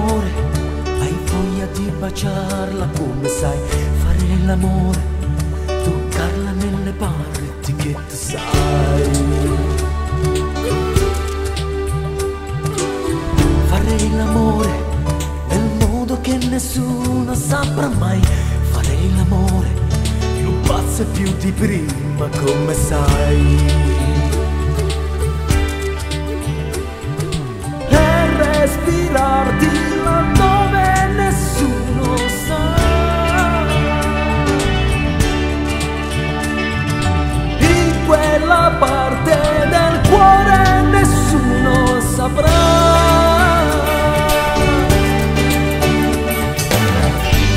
l'amore, hai voglia di baciarla come sai fare l'amore, toccarla nelle parti che tu sai. Fare l'amore nel modo che nessuno saprà mai, fare l'amore più pazzo e più di prima come sai. Respirarti laddove nessuno sa, in quella parte del cuore nessuno saprà.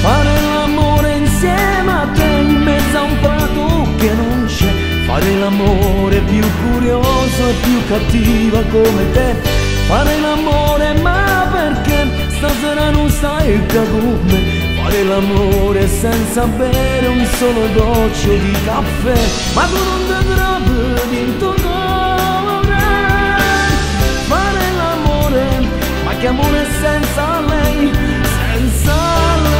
Fare l'amore insieme a te in mezzo a un prato che non c'è, fare l'amore più curioso e più cattiva come te. Fare l'amore ma perché stasera non stai come, fare l'amore senza bere un solo goccio di caffè, ma tu non ti trovi in tuo cuore. Fare l'amore, ma che amore senza lei, senza lei.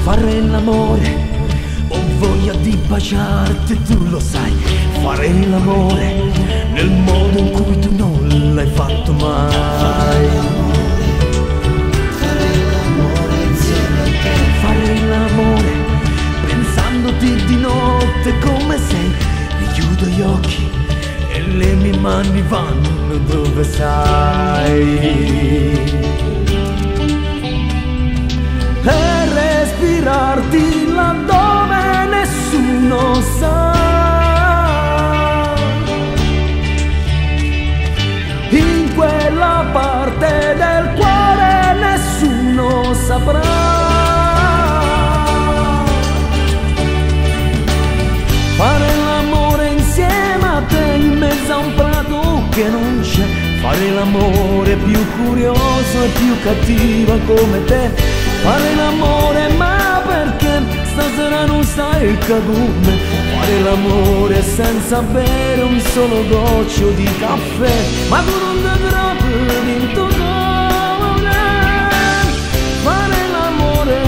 Fare l'amore, ho voglia di baciarti, tu lo sai. Fare l'amore nel modo in cui tu non l'hai fatto mai. Fare l'amore insieme a te. Fare l'amore pensandoti di notte come sei. Mi chiudo gli occhi e le mie mani vanno dove sai. E respirarti laddove nessuno sa, in quella parte del cuore nessuno saprà. Fare l'amore insieme a te in mezzo a un prato che non c'è, fare l'amore più curioso e più cattiva come te. Fare l'amore ma perché stasera non stai come, fare l'amore senza bere un solo goccio di caffè, ma tu non ti trovi in tuo cuore. Fare l'amore,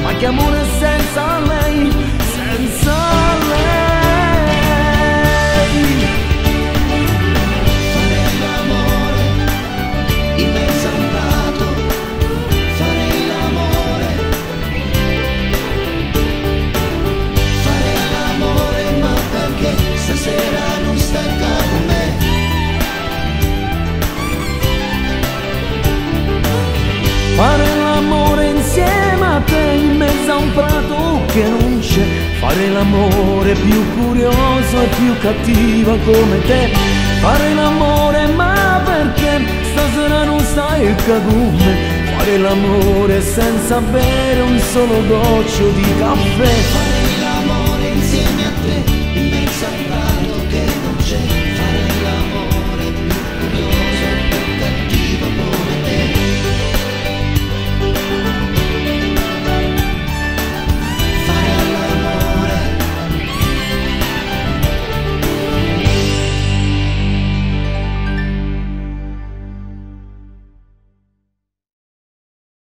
ma che amore senza lei, senza lei. Fare l'amore in mezzo a un prato, fare l'amore, fare l'amore, ma perché stasera non stai con me? Fare l'amore insieme a te in mezzo a un prato che non c'è, fare l'amore più curioso e più cattiva come te. Fare l'amore ma perché stasera non stai come, fare l'amore senza bere un solo goccio di caffè.